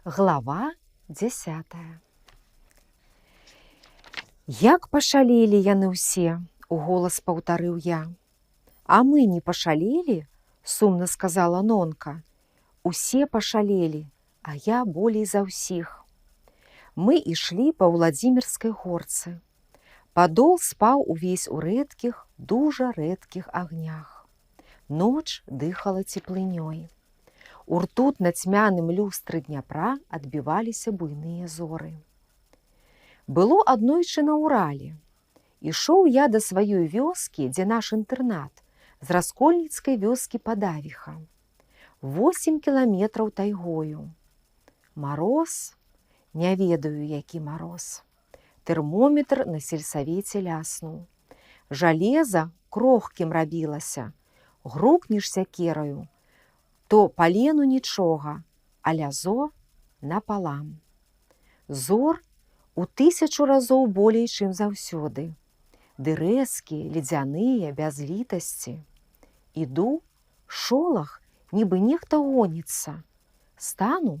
Глава 10. Як пашалелі яны ўсе, у голас паўтарыў я. А мы не пашалелі, сумна сказала Нонка. Усе пашалелі, а я болей за ўсіх. Мы ішлі па Уладзімірскай горцы. Падол спаў увесь у рэдкіх, дужа рэдкіх агнях. Ноч дыхала цеплынёй. У ртутна цьмяным люстры Дняпра адбіваліся буйныя зоры. Было аднойчы на Урале. Ішоў я да сваёй вёскі, дзе наш інтэрнат, з раскольніцкай вёскі Падавіха. 8 кіламетраў тайгою. Мароз, не ведаю, які мароз. Тэрмометр на сельсавеце ляснуў. Жалеза крохкім рабілася. Грукнеш сякераю, то палену нічога, а лязо напалам. Зор у 1000 разоў болей, чым заўсёды. Ды рэзкія, ледзяныя, без літасці. Іду, шолах, нібы нехта гоніцца. Стану,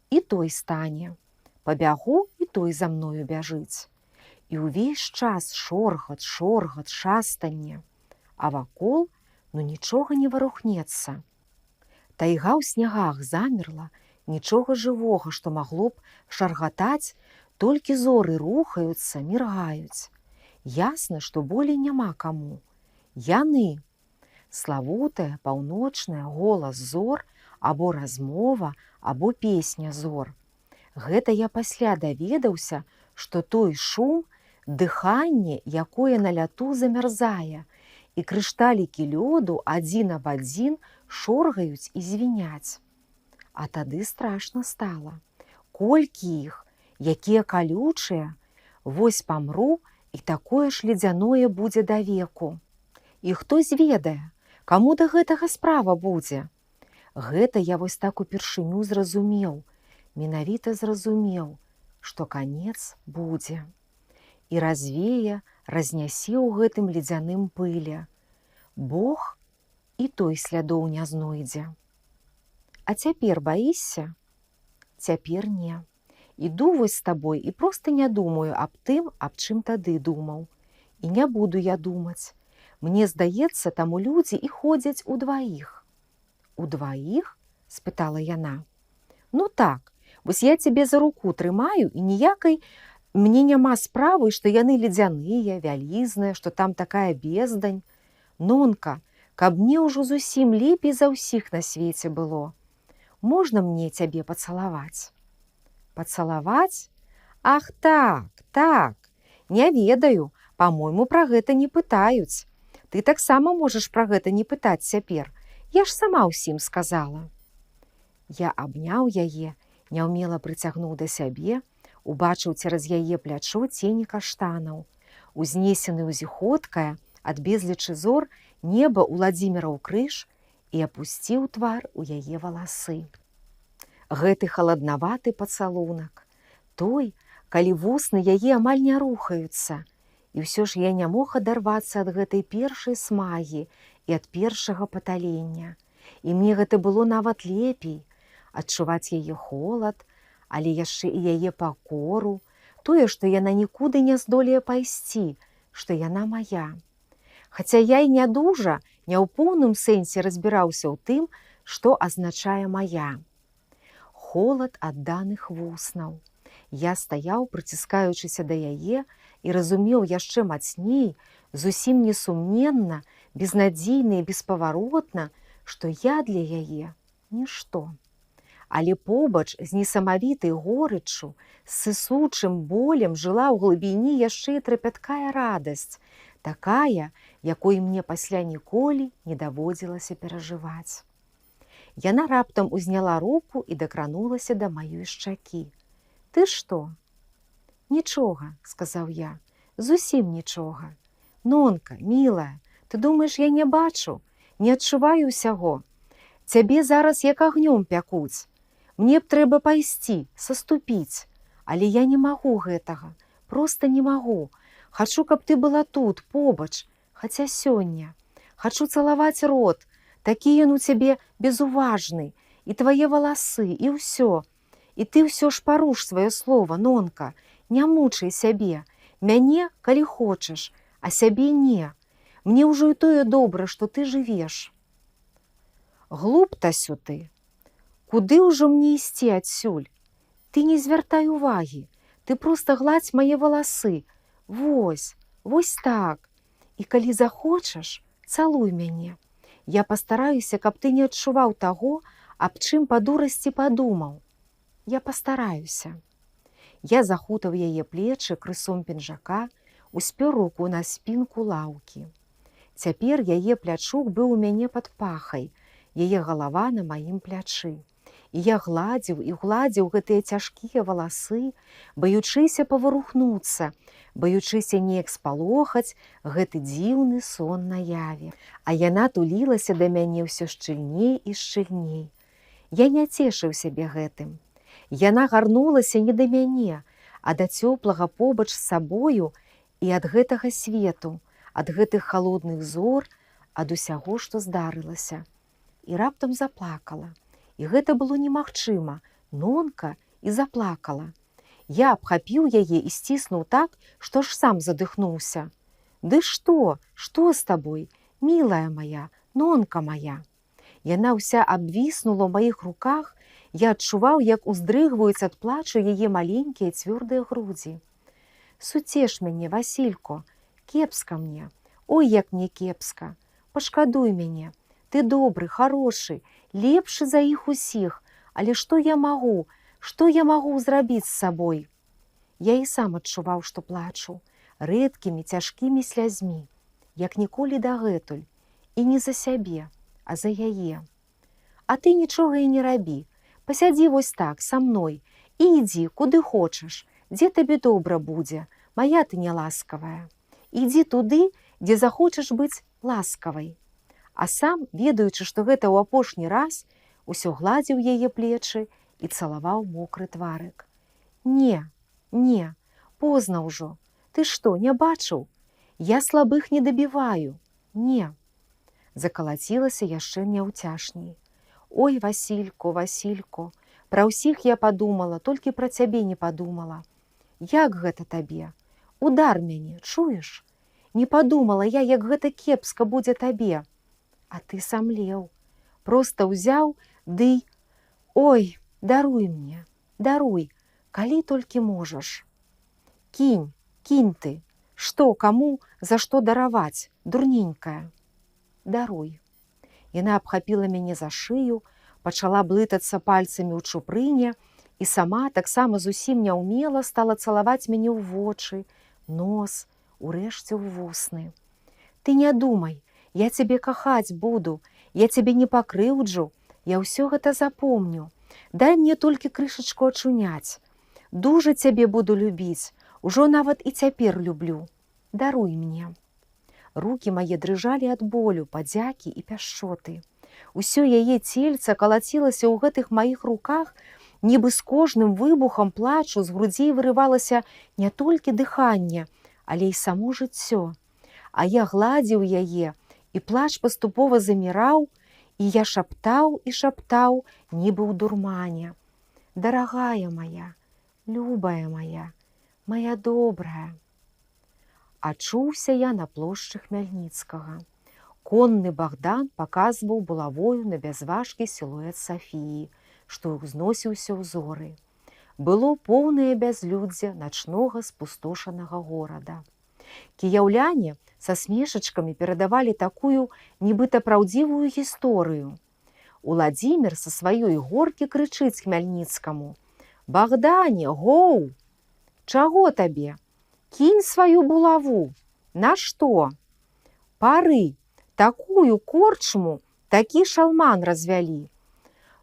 і той стане. Пабягу, і той за мною бяжыць. І ўвесь час шоргат, шоргат, шастанне. А вакол, ну нічога не варухнецца. Тайга ў снягах замерла, нічога жывога, што магло б шаргатаць, толькі зоры рухаюцца, міргаюць. Ясна, што болей няма каму. Яны. Славутая, паўночная, голас зор, або размова, або песня зор. Гэта я пасля даведаўся, што той шум, дыханне, якое на ляту замярзае, і крышталікі лёду адзін аб адзін шоргаюць і звіняць. А тады страшна стала. Колькі іх, якія калючыя, вось памру, і такое ж ледзяное будзе да веку. І хто зведае, каму да гэтага справа будзе? Гэта я вось так упершыню зразумеў, менавіта зразумеў, што канец будзе. І развее, разнясе ў гэтым ледзяным пыле. Бог і той слядоў не знойдзе. А цяпер баішся? Цяпер не. Іду вось з табой і проста не думаю аб тым, аб чым тады думаў. І не буду я думаць. Мне здаецца, таму людзі і ходзяць удваіх. Удваіх? Спытала яна. Ну так, вось я цябе за руку трымаю, і ніякай мне няма справы, што яны ледзяныя, вялізныя, што там такая бездань. Нонка, каб мне ўжо зусім лепей за ўсіх на свеце было. Можна мне цябе пацалаваць? Пацалаваць? Ах так, так. Не ведаю, па-мойму, пра гэта не пытаюць. Ты таксама можаш пра гэта не пытаць цяпер. Я ж сама ўсім сказала. Я абняў яе, няўмела прыцягнуў да сябе, убачыў цераз яе плячо цені каштанаў. Узнесены ўзіходкая ад безлічы зор неба Уладзіміраў крыж і апусціў твар у яе валасы. Гэты халаднаваты пацалунак, той, калі вусны яе амаль не рухаюцца, і ўсё ж я не мог адарвацца ад гэтай першай смагі і ад першага паталення. І мне гэта было нават лепей, адчуваць яе холад, але яшчэ і яе пакору, тое, што яна нікуды не здолее пайсці, што яна мая. Хаця я і не дужа, не ў поўным сэнсе разбіраўся ў тым, што азначае мая. Холад адданых вуснаў. Я стаяў, прыціскаючыся да яе, і разумеў яшчэ мацней, зусім несумненна, безнадзейна і беспаваротна, што я для яе нішто. Але побач з несамавітай горыччу, з сысучым болем жыла ў глыбіні яшчэ і трапяткая радасць, такая, якой мне пасля ніколі не даводзілася перажываць. Яна раптам узняла руку і дакранулася да маёй шчакі. Ты што? Нічога, сказаў я, зусім нічога. Нонка, мілая, ты думаеш, я не бачу, не адчуваю ўсяго. Цябе зараз як агнём пякуць. Мне б трэба пайсці, саступіць, але я не магу гэтага, проста не магу. Хачу, каб ты была тут, побач, хаця сёння. Хачу цалаваць рот, такі ён у цябе безуважны, і твае валасы, і ўсё. І ты ўсё ж паруш сваё слова, Нонка, не мучай сябе, мяне, калі хочаш, а сябе не. Мне ўжо і тое добра, што ты жывеш. Глуптасю ты. Куды ўжо мне ісці адсюль? Ты не звяртай увагі, ты проста гладзь мае валасы. Вось, вось так. І калі захочаш, цалуй мяне. Я пастараюся, каб ты не адчуваў таго, аб чым па дурасці падумаў. Я пастараюся. Я захутаў яе плечы крысом пінжака, успёр руку на спінку лаўкі. Цяпер яе плячук быў у мяне пад пахай, яе галава на маім плячы. І я гладзіў і гладзіў гэтыя цяжкія валасы, баючыся паварухнуцца, баючыся неяк спалохаць гэты дзіўны сон наяве. А яна тулілася да мяне ўсё шчыльней і шчыльней. Я не цешыў сябе гэтым. Яна гарнулася не да мяне, а да цёплага побач з сабою і ад гэтага свету, ад гэтых халодных зор, ад усяго, што здарылася. І раптам заплакала. І гэта было немагчыма. Нонка і заплакала. Я абхапіў яе і сціснуў так, што ж сам задыхнуўся. Ды што, што з табой, мілая моя, Нонка моя? Яна ўся абвіснула ў маіх руках, я адчуваў, як уздрыгваюць ад плачу яе маленькія цвёрдыя грудзі. Суцеш мяне, Васілько, кепска мне, ой, як мне кепска, пашкадуй мяне, ты добры, харошы, лепшы за іх усіх, але што я магу, што я магу зрабіць з сабой? Я і сам адчуваў, што плачу, рэдкімі цяжкімі слязьмі, як ніколі дагэтуль, і не за сябе, а за яе. А ты нічога і не рабі, пасядзі вось так са мной і ідзі, куды хочаш, дзе табе добра будзе, моя ты няласкавая. Ідзі туды, дзе захочаш быць ласкавай. А сам, ведаючы, што гэта ў апошні раз, усё гладзіў яе плечы і цалаваў мокры тварык. Не, не, позна ўжо. Ты што, не бачыў? Я слабых не дабіваю. Не. Закалацілася яшчэ няўцяшней. Ой, Васілько, Васілько, пра ўсіх я падумала, толькі пра цябе не падумала. Як гэта табе? Удар мяне, чуеш? Не падумала я, як гэта кепска будзе табе. А ты самлеў, проста ўзяў, ды, ой, даруй мне, даруй, калі толькі можаш. Кінь, кінь ты, што, каму, за што дараваць, дурненькая. Даруй. Яна абхапіла мяне за шыю, пачала блытацца пальцамі ў чупрыне і сама таксама зусім няўмела стала цалаваць мяне ў вочы, нос, урэшце ў вусны. Ты не думай, я цябе кахаць буду, я цябе не пакрыўджу, я ўсё гэта запомню. Дай мне толькі крышачку ачуняць. Дужа цябе буду любіць, ужо нават і цяпер люблю. Даруй мне. Рукі мае дрыжалі ад болю, падзякі і пяшчоты. Усё яе цельца калацілася ў гэтых маіх руках, нібы з кожным выбухам плачу з грудзей вырывалася не толькі дыханне, але і само жыццё. А я гладзіў яе, і плач паступова заміраў, і я шаптаў і шаптаў, нібы ў дурмане. Дарагая моя, любая моя, моя добрая. Ачуўся я на плошчы Хмяльніцкага. Конны Богдан паказваў булавою на бязважкі сілуэт Сафіі, што ўзносіўся ў зоры. Было поўнае бязлюддзе начнога спустошанага горада. Кіяўляне са смешачкамі перадавалі такую нібыта праўдзівую гісторыю. Уладзімир са сваёй горкі крычыць Хмяльніцкаму: «Багдане, гоў! Чаго табе? Кінь сваю булаву! На што? Пары, такую корчму, такі шалман развялі.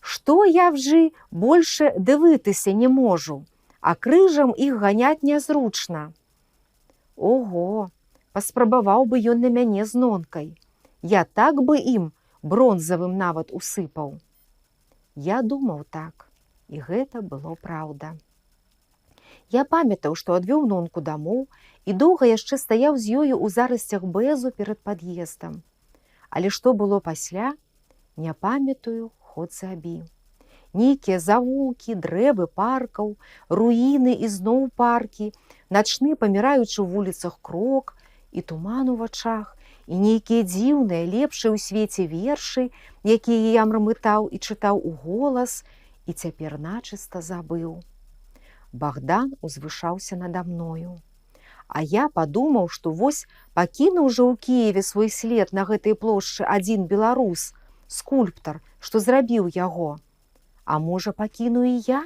Што я вжы больше дывытыся не можу, а крыжам іх ганяць нязручна». Ого, паспрабаваў бы ён на мяне з Нонкай. Я так бы ім бронзавым нават усыпаў. Я думаў так, і гэта было праўда. Я памятаў, што адвёў Нонку дамоў і доўга яшчэ стаяў з ёю ў зарасцях бэзу перад пад'ездам. Але што было пасля, не памятаю, хоць забі. Нейкія завулкі, дрэвы паркаў, руіны і зноў паркі, начны паміраючы ў вуліцах крок і туман у вачах, і нейкія дзіўныя, лепшыя ў свеце вершы, якія я мармытаў і чытаў у голас і цяпер начыста забыў. Богдан узвышаўся нада мною. А я падумаў, што вось пакінуў жа ў Кіеве свой след на гэтай плошчы адзін беларус, скульптар, што зрабіў яго. А можа, пакіну і я?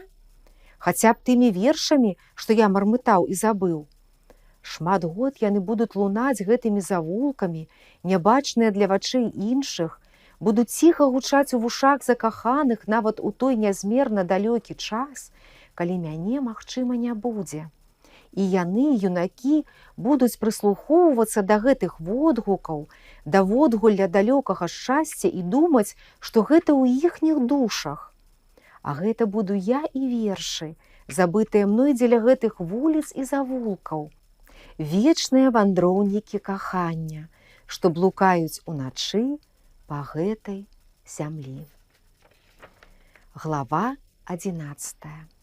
Хаця б тымі вершамі, што я мармытаў і забыў. Шмат год яны будуць лунаць гэтымі завулкамі, нябачныя для вачэй іншых, будуць ціха гучаць у вушах закаханых нават у той нязмерна далёкі час, калі мяне, магчыма, не будзе. І яны, юнакі, будуць прыслухоўвацца да гэтых водгукаў, да водгулля далёкага шчасця і думаць, што гэта ў іхніх душах. А гэта буду я і вершы, забытыя мной дзеля гэтых вуліц і завулкаў. Вечныя вандроўнікі кахання, што блукаюць уначы па гэтай зямлі. Глава 11.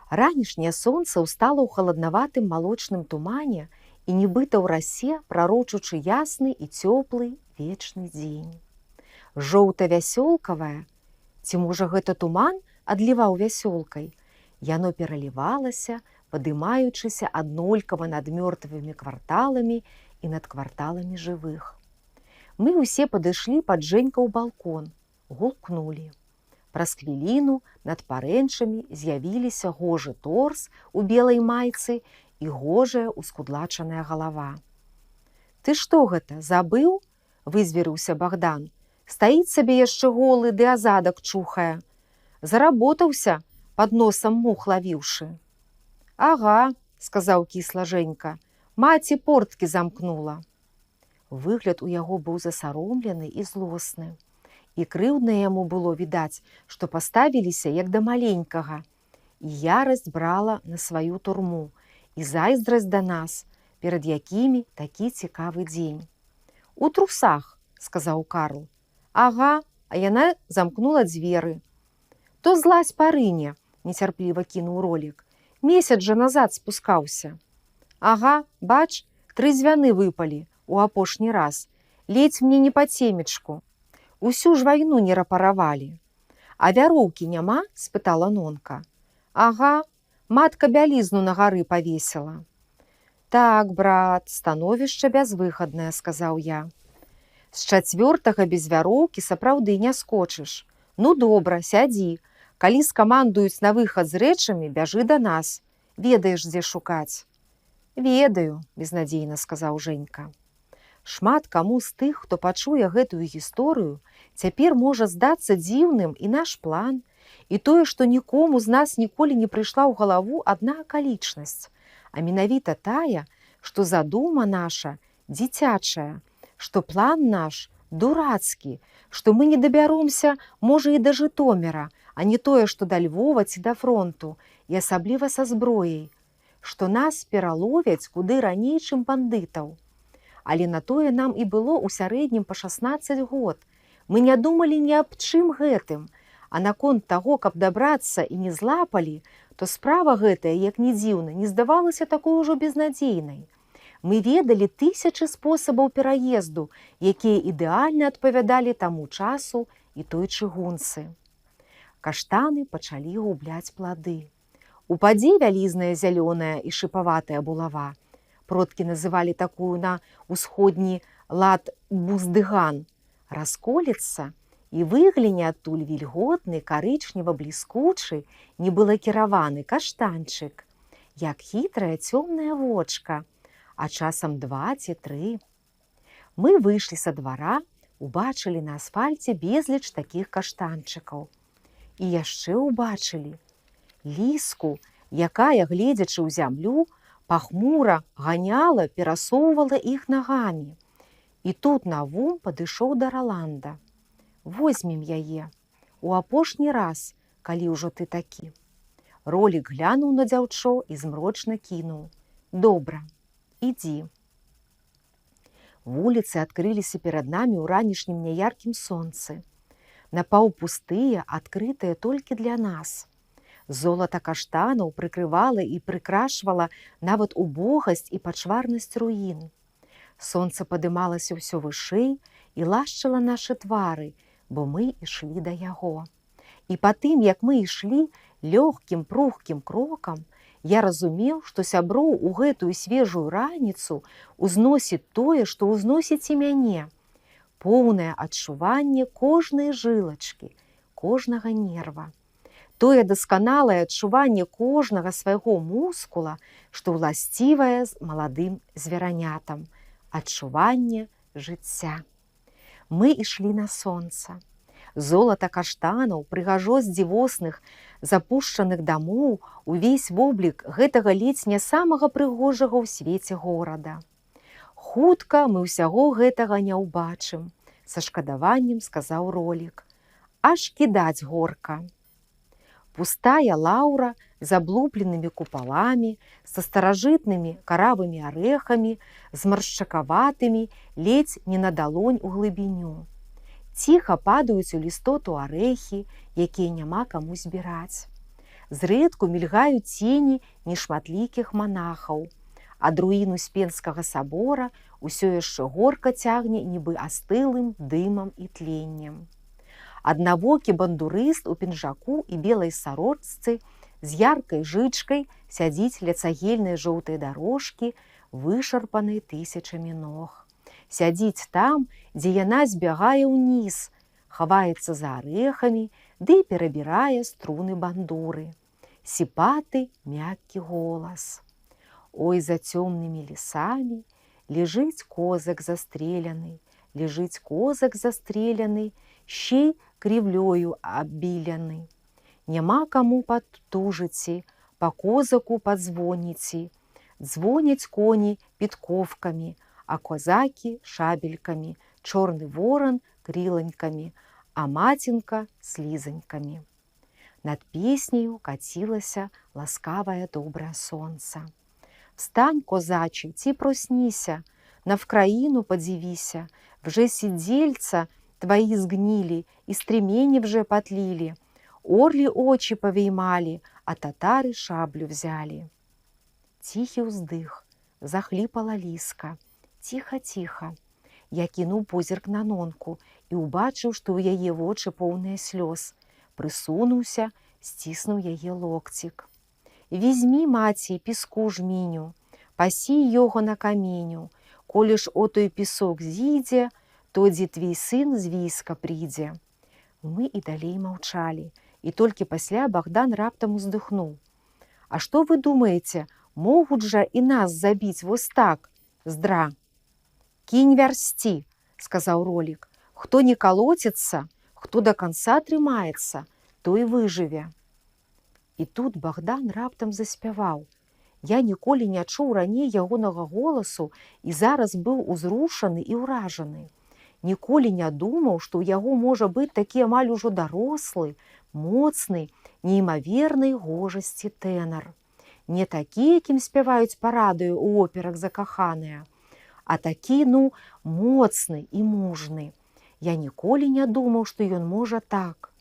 Ранішняе сонца ўстала ў халаднаватым малочным тумане і нібыта ў расе, прарочучы ясны і цёплы вечны дзень. Жоўта-вясёлкавая, ці можа гэта туман адліваў вясёлкай, яно пералівалася, падымаючыся аднолькава над мёртвымі кварталамі і над кварталамі жывых. Мы ўсе падышлі пад Жэнькаў балкон, гулкнулі. Праз хвіліну над парэнчамі з'явіліся гожы торс у белай майцы і гожая ускудлачаная галава. Ты што гэта, забыў? Вызверыўся Богдан. Стаіць сабе яшчэ голы ды азадак чухае. Заработаўся, пад носам мух лавіўшы. Ага, сказаў кісла Жэнька, маці порткі замкнула. Выгляд у яго быў засаромлены і злосны. І крыўдна яму было відаць, што паставіліся як да маленькага. І ярасць брала на сваю турму, і зайздрасць да нас, перад якімі такі цікавы дзень. У трусах, сказаў Карл. Ага, а яна замкнула дзверы. То злазь па рыне, нецярпліва кінуў Ролік. Месяц жа назад спускаўся. Ага, бач, тры звяны выпалі у апошні раз. Ледзь мне не па цемечку. Усю ж вайну не рапаравалі. А вяроўкі няма? Спытала Нонка. Ага, матка бялізну на гары павесіла. Так, брат, становішча бязвыхаднае, сказаў я. З чацвёртага без вяроўкі сапраўды не скочыш. Ну добра, сядзі. Калі скамандуюць на выхад з рэчамі, бяжы да нас. Ведаеш, дзе шукаць. Ведаю, безнадзейна сказаў Жэнька. Шмат каму з тых, хто пачуе гэтую гісторыю, цяпер можа здацца дзіўным і наш план, і тое, што нікому з нас ніколі не прыйшла ў галаву адна акалічнасць, а менавіта тая, што задума наша дзіцячая, што план наш дурацкі, што мы не дабяромся, можа, і да Жытоміра, а не тое, што да Львова ці да фронту, і асабліва са зброяй, што нас пераловяць куды раней, чым бандытаў. Але на тое нам і было ў сярэднім па 16 год. Мы не думалі ні аб чым гэтым, а наконт таго, каб дабрацца і не злапалі, то справа гэтая, як ні дзіўна, не здавалася такой ужо безнадзейнай. Мы ведалі тысячы спосабаў пераезду, якія ідэальна адпавядалі таму часу і той чыгунцы. Каштаны пачалі губляць плады. Упадзе вялізная зялёная і шыпаватая булава. Продкі называлі такую на ўсходні лад буздыган. Расколецца і выгляне адтуль вільготны, карычнева-бліскучы, нібы лакіраваны каштанчык, як хітрая цёмная вочка, а часам два ці тры. Мы выйшлі са двара, убачылі на асфальце безліч такіх каштанчыкаў. І яшчэ ўбачылі ліску, якая, гледзячы ў зямлю, пахмура ганяла, перасоўвала іх нагамі. І тут Навум падышоў да Раланда. Возьмем яе. У апошні раз, калі ўжо ты такі. Ролік глянуў на дзяўчо і змрочна кінуў: Добра, ідзі. Вуліцы адкрыліся перад намі ў ранішнім няяркім сонцы. напаўпустыя, адкрытыя толькі для нас. Золата каштанаў прыкрывала і прыкрашвала нават убогасць і пачварнасць руін. Сонца падымалася ўсё вышэй і лашчыла нашы твары, бо мы ішлі да яго. І па тым, як мы ішлі лёгкім прухкім крокам, я разумеў, што сяброў у гэтую свежую раніцу узносіць тое, што ўзносіць і мяне. Поўнае адчуванне кожнай жылачкі, кожнага нерва. Тое дасканалае адчуванне кожнага свайго мускула, што ўласцівае з маладым зверанятам, адчуванне жыцця. Мы ішлі на сонца. Золата каштанаў, прыгажосць дзівосных запушчаных дамоў, увесь воблік гэтага ледзь не самага прыгожага ў свеце горада. Хутка мы ўсяго гэтага не ўбачым, са шкадаваннем сказаў Ролік. Аж кідаць горка. Пустая лаўра з аблупленымі купаламі, са старажытнымі каравымі арэхамі, з маршчакаватымі, ледзь не на далонь у глыбіню. Ціха падаюць у лістоту арэхі, якія няма каму збіраць. Зрэдку мільгаюць цені нешматлікіх манахаў. Ад руін Успенскага сабора ўсё яшчэ горка цягне нібы астылым дымам і тленнем. Аднавокі бандурыст у пінжаку і белай сарочцы з яркай жычкай сядзіць ля цагельнай жоўтай дарожкі, вышарпанай тысячамі ног. Сядзіць там, дзе яна збягае ўніз, хаваецца за арэхамі ды перабірае струны бандуры. Сіпаты мяккі голас. Ой, за цёмнымі лесамі лежыць козак застреляны, лежыць козак застреляны, шчэй крывлёю абіляны. Няма каму падтужыці, па козаку падзвоніці. Дзвоняць коні підковкамі, а козакі шабелькамі, чорны воран крыланькамі, а мацінка слізанькамі. Над песняю кацілася ласкавае добрае сонца. Встань, козачий, ці просніся, на Вкраїну подивися, вже сидельца твои сгнили, и стремени вже потлили, орли очи повеймали, а татары шаблю взяли. Тихий уздых, захліпала Ліска. Ціха-ціха. Я кінуў позірк на Нонку і ўбачыў, што ў яе вочы поўныя слёз. Прысунуўся, сціснуў яе локцік. Візьмі, маці, песку жменю, пасі його на каменю, Колі ж отой песок зійдзе, тодзі твій сын з війска прыйдзе. Мы і далей маўчалі, і толькі пасля Богдан раптам уздыхнуў. А што вы думаеце, могуць жа і нас забіць вось так, здра? Кінь вярсці, сказаў Ролік. Хто не калоціцца, хто да канца трымаецца, той выжыве. І тут Богдан раптам заспяваў. Я ніколі не чуў раней ягонага голасу і зараз быў узрушаны і ўражаны. Ніколі не думаў, што ў яго можа быць такі амаль ужо дарослы, моцны, неймавернай гожасці тэнар. Не такі, якім спяваюць па радыё ў операх закаханыя, а такі, ну, моцны і мужны. Я ніколі не думаў, што ён можа так.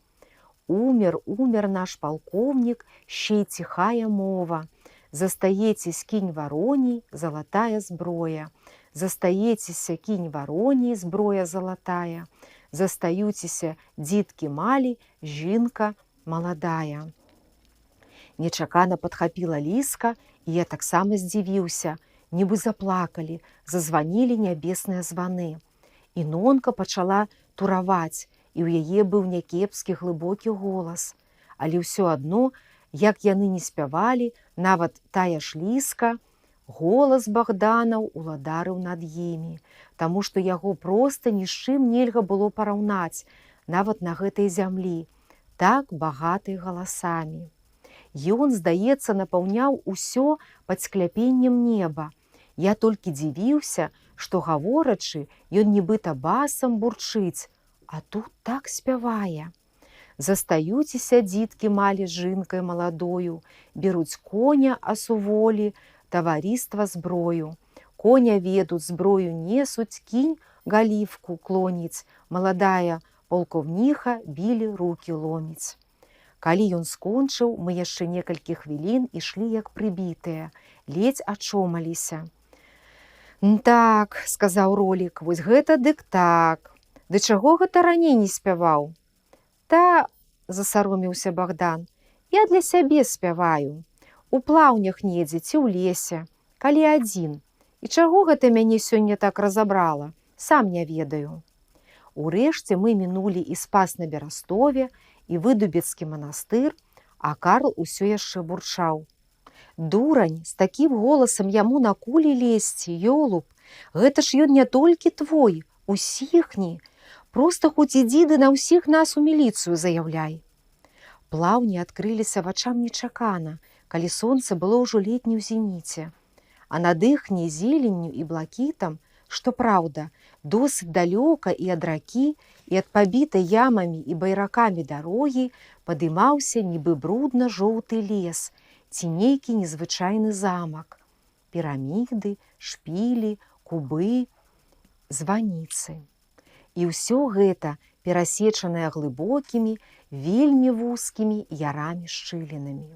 Умер, умер наш палкоўнік, ще й ціхая мова. Застаецесь кінь вароній, залатая зброя. Застаецеся кінь вароній, зброя залатая. Застаюцеся дзіткі малі, жінка маладая. Нечакана падхапіла Ліска, і я таксама здзівіўся, нібы заплакалі, зазванілі нябесныя званы. І Нонка пачала тураваць, і ў яе быў някепскі глыбокі голас. Але ўсё адно, як яны не спявалі, нават тая ж Ліска, голас Богданаў уладарыў над імі, таму што яго проста ні з чым нельга было параўнаць, нават на гэтай зямлі, так багатай галасамі. Ён, здаецца, напаўняў усё пад скляпеннем неба. Я толькі дзівіўся, што гаворачы, ён нібыта басам бурчыць, а тут так спявае. Застаюцеся дзіткі малі з жынкай маладою, беруць коня асуволі, таварыства зброю. Коня ведуць, зброю несуць, кінь галівку клоніць, маладая Палкоўніха білі рукі ломіць. Калі ён скончыў, мы яшчэ некалькі хвілін ішлі як прыбітыя, ледзь ачомаліся. «Так, — сказаў Ролік, — вось гэта дык так. Ды чаго гэта раней не спяваў?» «Та, — засаромеўся Богдан, — я для сябе спяваю. У плаўнях недзе ці ў лесе, калі адзін. І чаго гэта мяне сёння так разабрала, сам не ведаю». Урэшце мы мінулі і Спас на Берастове, і Выдубецкі манастыр, а Карл усё яшчэ бурчаў. «Дурань, з такім голасам яму на кулі лезці, ёлуп, гэта ж ён не толькі твой, усіхні, проста хоць ідзі ды на ўсіх нас у міліцыю заяўляй». Плаўні адкрыліся вачам нечакана, калі сонца было ўжо ледзь не ў зеніце, а над іхняй зеленню і блакітам, што праўда, досыць далёка і ад ракі, і ад пабітай ямамі і байракамі дарогі падымаўся нібы брудна-жоўты лес ці нейкі незвычайны замак. Піраміды, шпілі, кубы, званіцы. І ўсё гэта перасечанае глыбокімі, вельмі вузкімі ярамі-шчылінамі.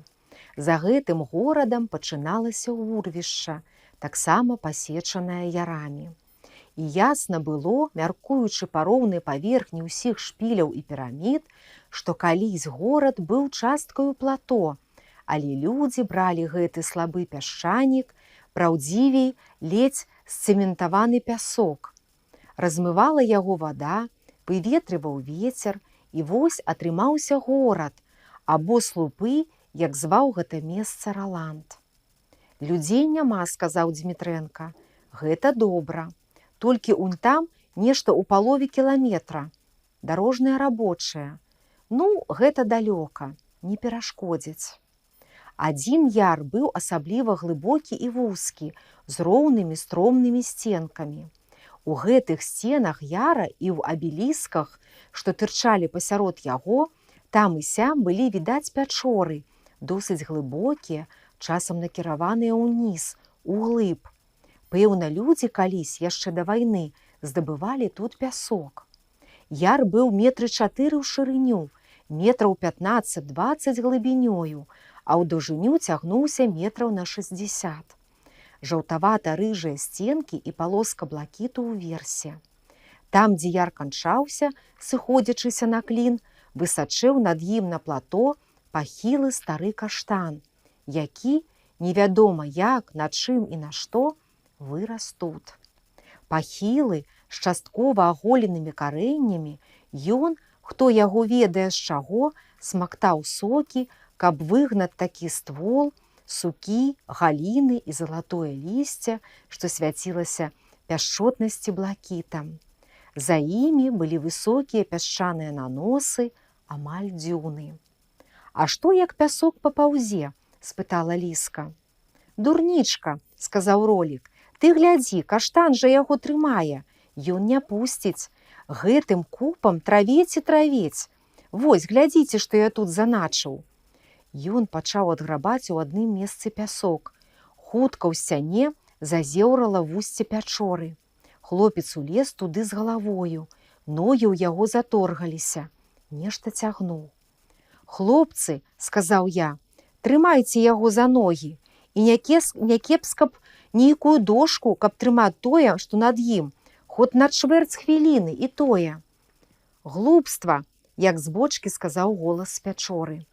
За гэтым горадам пачыналася урвішча, таксама пасечанае ярамі. І ясна было, мяркуючы па роўнай паверхні ўсіх шпіляў і пірамід, што калісь горад быў часткаю плато, але людзі бралі гэты слабы пясчанік, праўдзівей ледзь сцэментаваны пясок. Размывала яго вада, выветрываў вецер, і вось атрымаўся горад, або слупы, як зваў гэта месца Раланд. «Людзей няма, — сказаў Дмітрэнка. Гэта добра. Толькі унь там нешта ў палове кіламетра. Дарожная рабочая. Ну, гэта далёка, не перашкодзіць». Адзін яр быў асабліва глыбокі і вузкі, з роўнымі стромнымі сценкамі. У гэтых сценах яра і ў абелісках, што тырчалі пасярод яго, там і сям былі відаць пячоры, досыць глыбокія, часам накіраваныя ўніз, углыб. Пэўна, людзі калісь яшчэ да вайны здабывалі тут пясок. Яр быў метры 4 ў шырыню, метраў 15-20 глыбінёю, а ў даўжыню цягнуўся метраў на 60. Жаўтавата-рыжыя сценкі і палоска блакіту ўверсе. Там, дзе яр канчаўся, сыходзячыся на клін, высачэў над ім на плато пахілы стары каштан, які, невядома як, на чым і на што, вырас тут. Пахілы, з часткова аголенымі карэннямі, ён, хто яго ведае з чаго, смактаў сокі, каб выгнаць такі ствол, сукі, галіны і залатое лісце, што свяцілася пяшчотнасці блакітам. За імі былі высокія пясчаныя наносы, амаль дзюны. «А што, як пясок папаўзе?» — спытала Ліска. «Дурнічка, — сказаў Ролік, — ты глядзі, каштан жа яго трымае, ён не пусціць. Гэтым купам травець і травець. Вось, глядзіце, што я тут заначыў». Ён пачаў адграбаць у адным месцы пясок. Хутка ў сцяне зазеўрала вусце пячоры. Хлопец улез туды з галавою. Ногі ў яго заторгаліся. Нешта цягнуў. «Хлопцы, — сказаў я, — трымайце яго за ногі. І не кепска б нейкую дошку, каб трымаць тое, што над ім, хоць на чвэрць хвіліны і тое». «Глупства, — як з бочкі сказаў голас з пячоры.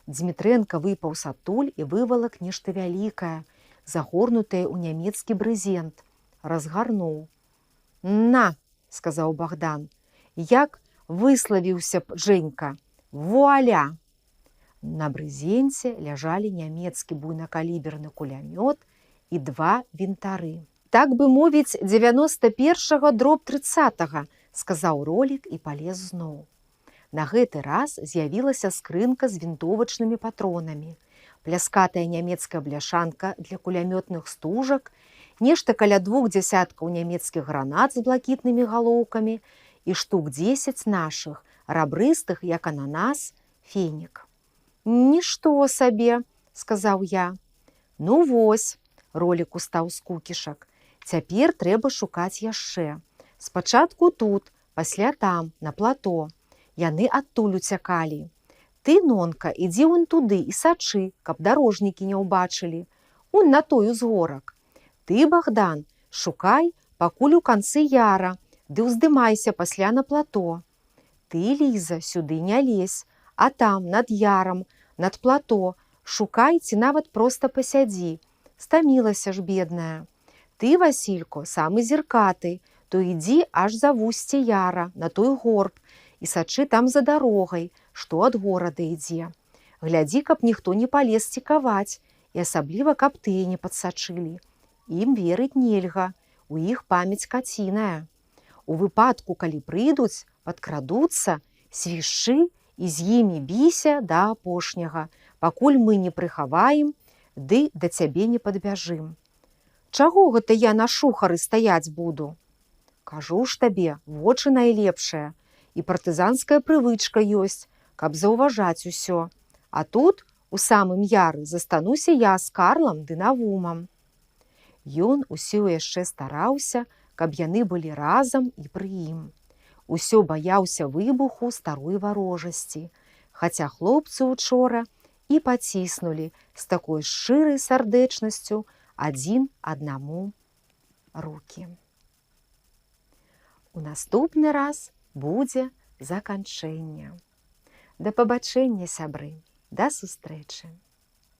Дмітрэнка выпаўз адтуль і вывалак нешта вялікае, загорнутае ў нямецкі брызент. Разгарнуў. «На, — сказаў Богдан, — як выславіўся б Жэнька. Вуаля!» На брызенце ляжалі нямецкі буйнакаліберны кулямёт і два вінтары. «Так бы мовіць, 91-го/30, — сказаў Ролік і палез зноў. На гэты раз з'явілася скрынка з вінтовачнымі патронамі, пляскатая нямецкая бляшанка для кулямётных стужак, нешта каля 2 дзясяткаў нямецкіх гранат з блакітнымі галоўкамі і штук 10 нашых, рабрыстых, як ананас, фенік. «Нішто сабе, — сказаў я. «Ну вось, — Ролік устаў з кукішак, — цяпер трэба шукаць яшчэ. Спачатку тут, пасля там, на плато. Яны адтуль уцякалі. Ты, Нонка, ідзі унь туды і сачы, каб дарожнікі не ўбачылі. Унь на той узгорак. Ты, Богдан, шукай, пакуль у канцы яра, ды ўздымайся пасля на плато. Ты, Ліза, сюды не лезь, а там, над ярам, над плато, шукай ці нават проста пасядзі. Стамілася ж бедная. Ты, Васілько, самы зіркаты, то ідзі аж за вусце яра, на той горб, і сачы там за дарогай, што ад горада ідзе. Глядзі, каб ніхто не палез цікаваць, і асабліва, каб тыя не падсачылі. Ім верыць нельга, у іх памяць каціная. У выпадку, калі прыйдуць, падкрадуцца, свішчы і з імі біся да апошняга, пакуль мы не прыхаваем, ды да цябе не падбяжым. Чаго гэта я на шухары стаяць буду? Кажу ж табе, вочы найлепшыя, і партызанская прывычка ёсць, каб заўважаць усё. А тут, у самым яры, застануся я з Карлам ды Навумам. Ён усё яшчэ стараўся, каб яны былі разам і пры ім. Усё баяўся выбуху старой варожасці, хаця хлопцы учора і паціснулі з такой шчырай сардэчнасцю адзін аднаму рукі. У наступны раз будзе заканчэнне. Да пабачэння, сябры, да сустрэчы.